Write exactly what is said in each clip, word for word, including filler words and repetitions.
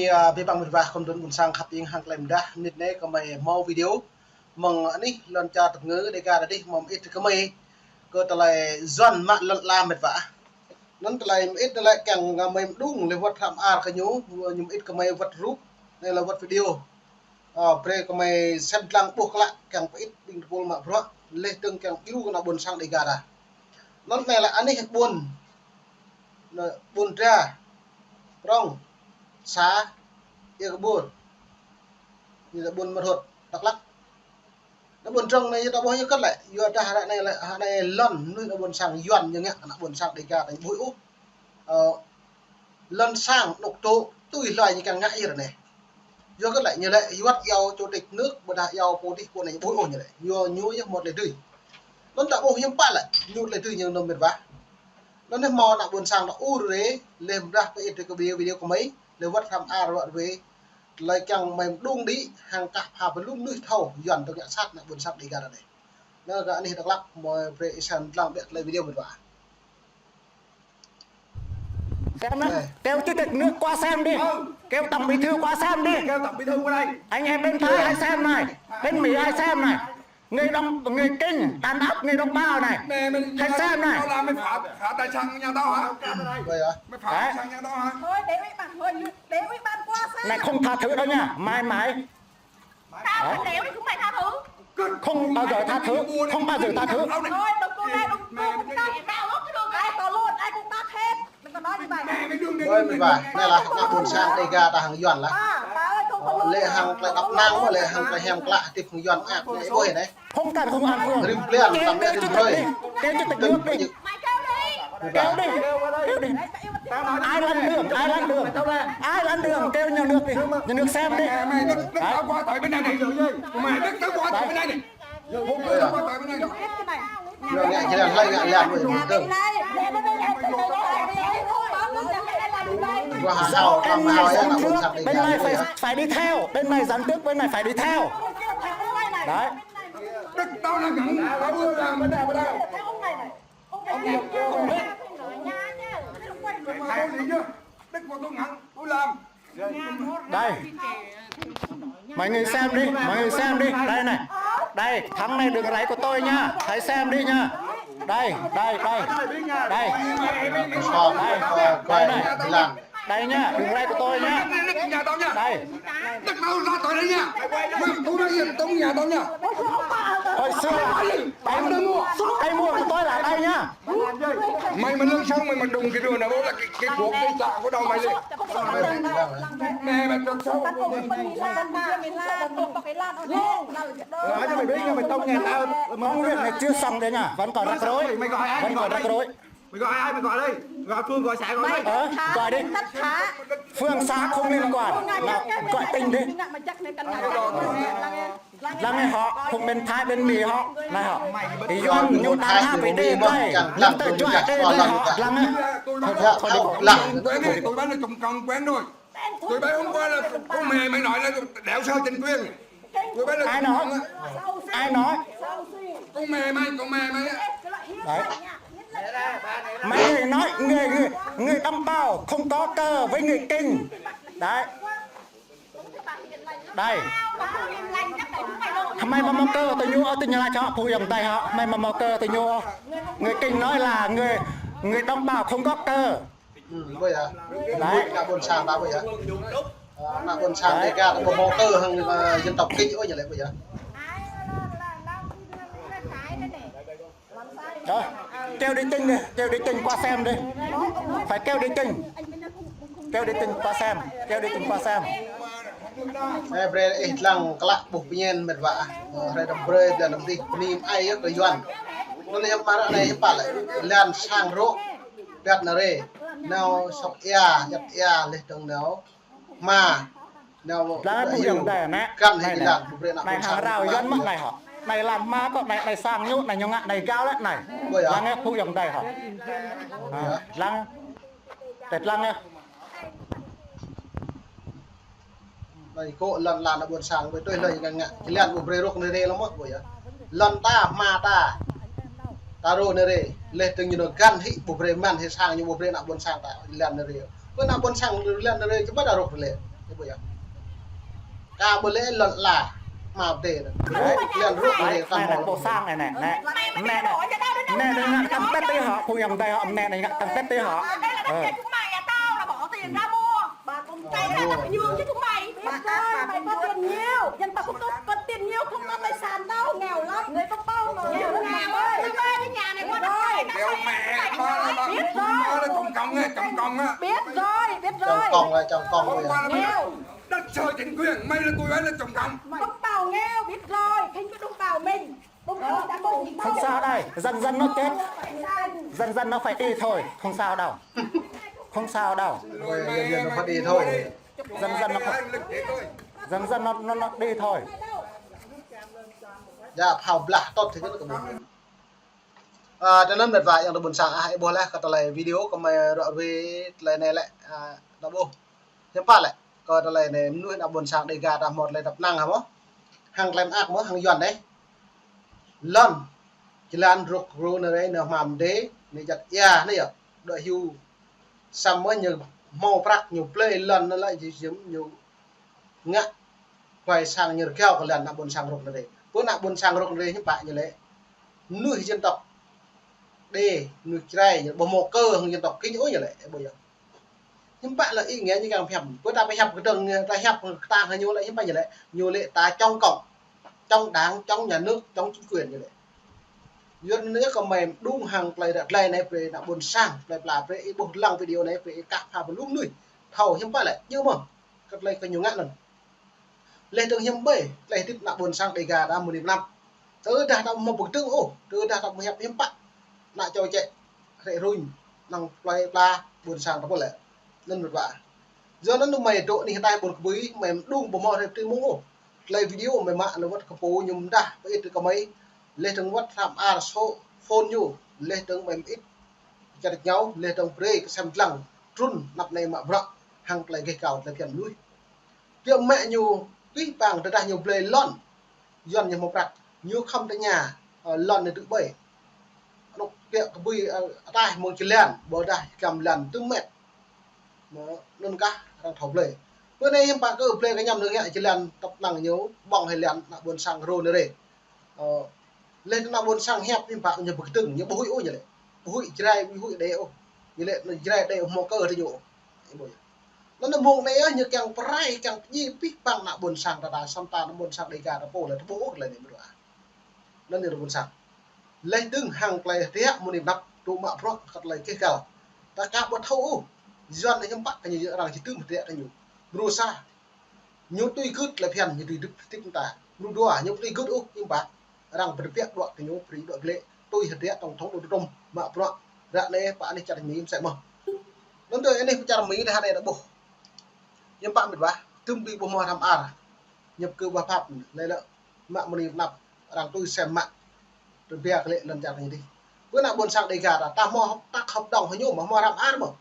Ơ, abih bang mĕt wa khul dŭn ƀôn sang khăp ing hăng tơlơi mơdah, mơnit anai gơmơi hmâo video mơ̆ng anih lŏn čar tơngư Dega adih hmâo mơit gơmơi kơ tơlơi Yuan mă lŏn ala mĕt wa. Anŭn tơlơi mơit anŭn lĕ kiăng gơmơi mơđung lĕ wơ̆t hrăm ar kơ ñu, ñu mơit gơmơi wơ̆t rup, anai lĕ wơ̆t video. Ơ, brơi gơmơi sem lăng ƀuh klă kiăng pơit ƀing tơpul mă bruă, leh dơ̆ng kiăng iâu kơ ană ƀôn sang Dega ta. Anŭn anai lĕ anih ƀôn, anai ƀôn Dra, prŏng, să, Ia Kơ Bur, anai lĕ ƀôn Mơrhut, Dak Lak. Ană ƀôn Drŏng anai yua dah ƀuh yua kơ̆t lĕ, yua dah ră anai lĕ, ră anai lŏn mơnuih ană ƀôn sang Yuan ñu ngă ană ƀôn sang Dega ta ñu ƀu ôh. Ơ, lŏn sang anŏ tŏ tui hloi ñu kiăng ngă yơh ră anai. Yua kơ̆t lĕ ñu lĕ wơ̆t iâu chủ tịch nước, ƀôdah iâu pô adih pô anai ñu ƀu ôh ñu lĕ. Yua ñu yơh mŭt lĕ dưi. Anŭn ta ƀuh hiư̆m pă lĕ, ñu lĕ dưi ñu nơm mĕt wa. Anŭn anai hmâo ană ƀôn sang ta ur rê, leh mơdah pơit kơ video, video gơmơi, leh wơ̆t hrăm ar wơ̆t wê. Tơlơi kiăng gơmơi mơđung đĭ, hăng kah pha pơlŭn mơnuih thâo, Yuan tŏ ngă sat ană ƀôn sang Dega ta anai. Anŭn kơ anih Dak Lak, gơmơi brơi ih sem lăng ƀiă tơlơi video mĕt wa. Xem đấy. Kêu chủ tịch nước qua xem đi. Kêu tổng bí thư qua xem đi. Kêu tổng bí thư qua đây. Anh em bên Thái hãy xem này. Bên Mỹ hãy xem này. Người đồng, người Kinh, đàn áp người đồng bào này. Hãy xem này. Tao làm mày phá, phá tài sản nhà tao hả? Mày phá tài sản nhà tao hả? Thôi, để ủy ban, thôi, để ủy ban qua xem. Này không tha thứ đâu nha. Mãi mãi. Tao không đéo thì chúng mày tha thứ. Không bao giờ tha thứ, không bao giờ tha thứ. Thôi, đừng cô này, đừng cô, đừng tao, tao lốt cái đường này, tao luôn, ai cũng tắt hết. Đừng có nói như vậy. Ơi, mĕt wa, anai lĕ ană ƀôn sang Dega ta hăng Yuan lĕ. À, bà ơi, không, không, không. Lĕ hăng tơlơi đăp nang, lĕ hăng tơlơi hiam klă, tip hăng Yuan ăt, lĕ ƀuh anai. Không cần công an phường. Rĭm pliăn, kêu, tăm kêu lĕ chủ tịch đi. Kêu chủ tịch nước đi. Kêu đi. Kêu đi. Ai lăn đường, ai lăn đường. Ai lăn đường, kêu nhà nước đi. Nhà nước xem đi. Mày, mày, mày, mày, tao qua tới bên này này. Mày, mày, tao qua tới bên này này. Mày, mày, tao qua tới bên này này. Ngă, ngă, ngă, ngă, ngă, ngă, ngă. Qua hàng sau, qua hàng sau, bên này phải, phải đi theo, bên này dám trước, bên này phải đi theo. Đấy. Đức tao là ngắn, tao ưa làm. Ông Liêm, ông Liêm. Hai lý chứ. Đức của tôi ngắn, tôi làm. Đây. Mọi người xem đi, mọi người xem đi. Đây này. Đây, thằng này đừng ráy của tôi nha. Hãy xem đi nha. Đây, đây, đây. Đây. Đây, đây này. Đây nhá, đừng like của tôi nhá. Đức, Đức nhà tao nhá. Đây. Đức tao ra khỏi đây nha. Mày, tôi nói yên, tao nhà tao nha. Hồi xưa, cái, cái muông của tôi là đây nhá. Mày mà lưng xong mày mà đùng cái đường nào là cái, cái cuộc cái chợ của đâu mày đi. Mẹ mày trông xấu. Nói cho mày biết nha, mày tông nhà tao. Công việc này chưa xong đấy nha, vẫn còn rắc rối. Mày gọi ai, mày gọi ai? Vẫn còn rắc rối. Mày gọi ai, mày gọi đây. Gọi phường, gọi xã, gọi đây. Ờ, gọi đi. Phường xã không liên quan. Nào, gọi tỉnh đi. Lăng nghe họ, không bên Thái, bên Mỹ họ. Này họ. Thì Yuan ñu đang hãm về đây đây. Lăng tơ chuai đây đây họ. Lăng nghe. Thôi, thôi, thôi, thôi. Quen rồi, tụi bay nó trồng trồng quen rồi. Tụi bay hôm qua là con mẹ mày nói là đéo sợ chính quyền. Tụi bay là... Ai nói? Ai nói? Con mẹ mày, con mẹ mày á. Đấy. Mấy người nói người, người, người đồng bào không có cờ với người Kinh. Đấy. Đây. Mày mà mâo cờ tơ ñu, ơ, tơ ñu là cho phù dòng tay họ. Mày mà mâo cờ tơ ñu. Người Kinh nói là người, người đồng bào không có cờ. Ư, ƀu djơ̆. Ană ƀôn sang ta ƀu djơ̆. Ơ, ană ƀôn sang Dega ta ƀu hmâo tơ hăng, ơ, dân tộc Kinh ôh ñu lĕ ƀu djơ̆. Đó. Kêu đi Kinh đi, kêu đi Kinh qua xem đi. Phải kêu đi Kinh. Kêu đi Kinh qua xem, kêu đi Kinh qua xem. Ơ, brơi ih lăng klă ƀuh pơñen mĕt wa. Ơ, hrơi dăm brơi, blan dăm dih, bơni mơai yơh kơ Yuan. Anŭn yơh mơ̆ng ră anai yơh pă lĕ, lŏn sang rŏ. Pơyăt nao rê, nao sŏk ia, yăt ia, leh dơ̆ng nao hma, nao lăng ƀuh yơh dai anai. Kăn hĭ anai, lăng, ƀu brơi ană ƀôn sang hăng rao Yuan mă anai hŏ. Anai lăng hma kơ anai, anai sang ñu, anai ñu ngă anai gao lĕ anai. Ƀu djơ̆. Lăng ƀuh yơh dai hŏ. Ơ, lăng. Tĕt lăng yơh. Anai kơ lŏn lăn ană ƀôn sang, ƀu tui hlơi ngă ngă. Jơlan ƀu brơi rŏk nao rê lăng mơ̆ ƀu djơ̆. Lŏn ta, hma ta. Ta rŏ nao rê. Leh dơ̆ng ñu nao găn hĭ, ƀu brơi mơ̆n hĭ sang ñu, ƀu brơi ană ƀôn sang ta jơlan nao rê. Kơ ană ƀôn sang jơlan nao rê, čơpă ta rŏk rơlĕ. Ih ƀuh yơh. Ka ƀu lĕ lŏn ala, hmâo dêh anŭn. Ih ƀuh yơh, lŏn rŭ anai, ka hmâo. Anai, anai, anai. Anai, anai. Anai, anai, anai, anai, anai, anai, anai, anai, phung yang dai, anai, anai, anai, anai, anai. Bà con cay là tao phải nhường cho chúng mày. Biết rồi, mày có tiền nhiều, dân tộc chúng tôi có tiền nhiều, không có tài sản đâu, nghèo lắm. Người có bao mà nghèo lắm. Nghèo ơi, tao ơi, cái nhà này có đất đai, tao. Biết rồi. Biết rồi, biết rồi. Chồng con là chồng con. Hôm qua là nghèo. Đất sở chính quyền, mày là tôi ấy là chồng con. Đồng bào nghèo, biết rồi, không có đồng bào mình. Không sao đây, dần dần nó chết. Dần dần nó phải đi thôi, không sao đâu. Không sao đâu. Ôi, dần dần nó phải đi thôi. Dần dần nó phải, dần dần nó, nó, nó đi thôi. Yă, phao blah, tot thế nó cũng. À, tơlơi mĕt wa yang tơ ƀôn sang ah, ih ƀuh laih kơ tơlơi video kơ mơi ră ruai tơlơi anai lĕ, à, đa ƀuh. Hiư̆m pă lĕ, kơ tơlơi anai mơnuih ană ƀôn sang Dêga ta hmâo tơlơi tăp năng hă mơ̆? Hăng tơlơi mơak mơ̆, hăng Yuan dêh. Lŏn, jơlan rŏk rô anai rai, anai hmâo mơdê, anai jăt ia, anai yơh, dŏ hyu. Samơ̆ ñu hmâo prăk, ñu blơi lŏn anai lĕ, jim, jim, ñu ngă kuai sang ñu rơgao kơ lŏn ană ƀôn sang rŏk anai rai. Pơ ană ƀôn sang rŏk anai rai hiư̆m pă ñu lĕ. Mơnuih dân tộc Đê, mơnuih Jrai, ñu ƀu hmâo kơ hăng dân tộc Kinh ôh ñu lĕ, ƀu yơh. Hiư̆m pă lĕ ih ngă ñu kiăng pơhiăp. Pơ ta pơhiăp kơdơ̆ng, ta hiăp kơtang hăng ñu lĕ, hiư̆m pă ñu lĕ. Ñu lĕ ta chống cộng, chống đảng, chống nhà nước, chống chính quyền ñu lĕ. Yua anŭn yơh kơ mơi mơđung hăng tơlơi ră tơlơi anai brơi ană ƀôn sang, tơlơi pla brơi ih ƀuh lăng video anai brơi ih kah pha pơlŭm mơnuih. Thâo hiư̆m pă lĕ, djơ̆ mơ̆. Kơ tơlơi kơ ñu ngă anŭn. Laih dơ̆ng hiư̆m ƀơi, tơlơi hơdip ană ƀôn sang Dêga ta mơ̆ng anai pơ anăp. Tơdah ta ƀu hmâo pơkơdơ̆ng ôh, tơdah ta ƀu hiăp hiư̆m pă. Ană čô čĕ, hrĕ hruñ, năng plơi pla, ƀôn sang ta pô lĕ. Anŭn mĕt wa. Yua anŭn mơi dŏ anih ataih ƀôn kơbui, mơi mơđung ƀu hmâo hrĕ tui mơ̆ng ôh. Tơlơi video mơi mă lĕ wơ̆t kơ pô ñu mơdah, pơit kơ mơi. Laih dơ̆ng wơ̆t hrăm ar số phone ñu, laih dơ̆ng mơi mơit. Čar ñu, laih dơ̆ng brơi kơ sem dlăng, trŭn, anăp anai mă bruă, hăng tơlơi gêh gao, tơlơi phiăn mơnuih. Biă mă ñu pih pang tơdah ñu blơi lŏn. Yuan ñu hmâo prăk. Ñu khŏm tơña, ơ, lŏn anai tŭ ƀơi. Anŭn biă kơbui, ơ, ataih mơ̆ng jơlan, ƀôdah jơlan dŭm met. Mơ̆ anŭn kah arăng thâo blơi. Pơ anai hiư̆m pă kơ blơi kơ ñu anŭn ngă jơlan tăp năng ñu, ƀơ̆ng hĭ lŏn ană ƀôn sang rô anai rai. Ơ, laih ană ƀôn sang hiăp hiư̆m pă ñu pơkơdơ̆ng, ñu ƀu huĭ ôh ñu lĕ. Ƀu huĭ Jrai, ƀu huĭ Đê ôh. Ñu lĕ, Jrai Đê ƀu hmâo kơ tơ ñu ôh. Anŭn mơ̆ng anai yơh, ñu kiăng pơrai, kiăng pơdjai pih pang ană ƀôn sang ta ta, samơ̆ ta ană ƀôn sang Dêga ta pô lĕ, ta ƀu ôh tơlơi anai mơ̆. Anŭn yơh ƀôn sang. Laih dơ̆ng hăng tơlơi hơdră mơ̆ng anai pơ anăp, tŭ mă bruă kơ tơlơi gêh gao. Ta ka ƀu thâo ôh. Yuan anai hiư̆m pă kơ ñu arăng či tŭm hơdră kơ ñu. Bruă sa. Ñu tui gưt tơlơi phiăn, ñu tui hơdip hơdip ta. Mrô dua, ñu tui gưt ôh, hiư̆m pă. Arăng pơtơbiă đuaĭ kơ ñu, brơi đuaĭ glaĭ, tui hơdră tổng thống Donald Trump, mă bruă, ră anai pơ anih čar Mi mơsĕ mơ̆n. Anŭn tui anih čar Mi anai hă anai ta ƀuh. Hiư̆m pă mĕt wa, tŭm tui ƀuh mơ̆ hrăm ar. Ñu pơkơ ƀuh pap, anai lĕ, mă mơ̆ng anai pơ anăp, arăng tui sem mă. Tơbiă glaĭ lŏn čar ñu dih. Pơ ană ƀôn sang Dêga ta, ta hmâo tăk hợp đồng hăng ñu mơ̆, hmâo hrăm ar mơ̆.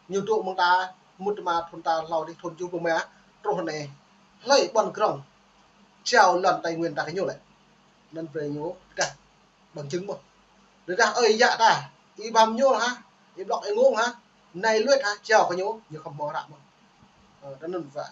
Ñu dŏ mơ̆ng ta, mŭt tơma thŭn ta hlâo dih, thŭn tơjuh pluh rơma, truh anai. Hlơi ƀuăn krong. Jao lŏn Tây Nguyên ta kơ ñu lĕ. Anŭn brơi ñu, dah, bằng chứng mơ̆. Dah ơi yă ta, ih ƀăm ñu hă, ih blŏk ih ngông hă, anai luet hă, jao kơ ñu, ñu khŏm hmâo hră mơ̆n. Ơ, anŭn wă.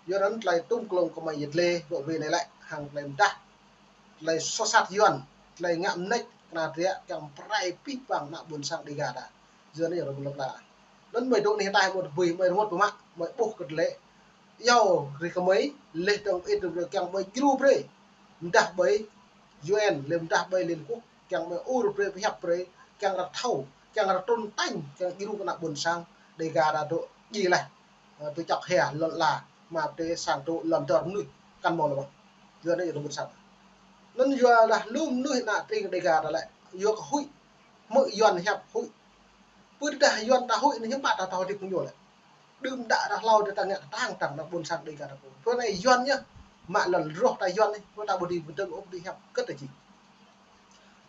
Yua anŭn tơlơi tŭm klông kơ mơi yơh tơlơi, ră ruai anai lĕ, hăng tơlơi mơdah. Tơlơi soh sat Yuan, tơlơi ngă mơneč, kơnang hơdră, kiăng pơrai pih pang ană ƀôn sang Dêga ta. Yua anŭn yơh rơmut lăp la. Anŭn mơi dŏ anih ataih ƀôn kơbui, mơi rơmut pơmă, mơi ƀuh kơ tơlơi. Yua rĭ kơ mơi, laih dơ̆ng ih tŭ brơi kiăng mơi djru brơi. Mơdah ƀơi U N, laih mơdah ƀơi Liên Quốc, kiăng mơi ur brơi, pơhiăp brơi, kiăng arăng thâo, kiăng arăng trŭn tañ, kiăng djru kơ ană ƀôn sang, Dêga ta dŏ djai laih. Ơ, tui čŏk hia, lŏn ala, mă tê sang tŭ lŏn dơr mơnuih, kăn hmâo lơi mơ̆n. Yua anai yơh tơ ƀôn sang. Anŭn yua lah lu mơnuih ană tring Dêga ta lĕ, yua kơ huĭ, hmư̆ Yuan hiăp huĭ. Pơ tơdah Yuan ta huĭ anai hiư̆m pă ta thâo hơdip hăng ñu lĕ. Đưm đă ră hlâo dih ta ngă kơtang kơtang ană ƀôn sang Dêga ta pô. Pơ anai Yuan yơh, mă lŏn rŏh ta Yuan anai, pơ ta ƀu dưi pơdơ̆ng ôh, ƀu dưi hiăp kơt ta či.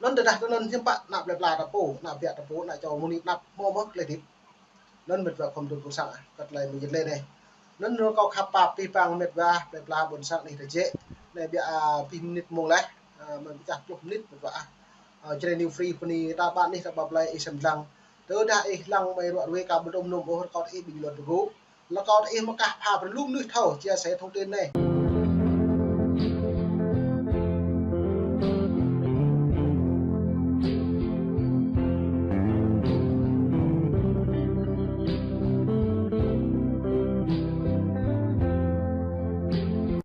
Anŭn tơdah tơ anŭn hiư̆m pă ană plơi pla ta pô, ană biă ta pô, ană čô mơ̆ng anai pơ anăp hmâo mơ̆ tơlơi hơdip. Anŭn mĕt wa khŏm tŭ ƀôn sang ah, kơ tơlơi mơi yơh tơlơi anai. Anŭn rơkâo khăp pap pih pang mĕt wa, plơi pla ƀôn sang anih ta jĕ. Anai biă, a, pih mơnit mơ̆ng laih, a, mơi pơčah pluh mơnit mĕt wa ah. A, Jrai New Free bơni ta ƀă anih ta ƀă plơi ih sem lăng. Tơdah ih lăng mơi ră ruai ka ƀu tŭm nŭm ôh rơkâo ih bình luận tơgŭ. Lăi kâo ih mă kah pha brơi lu mơnuih thâo chia sẻ thông tin anai.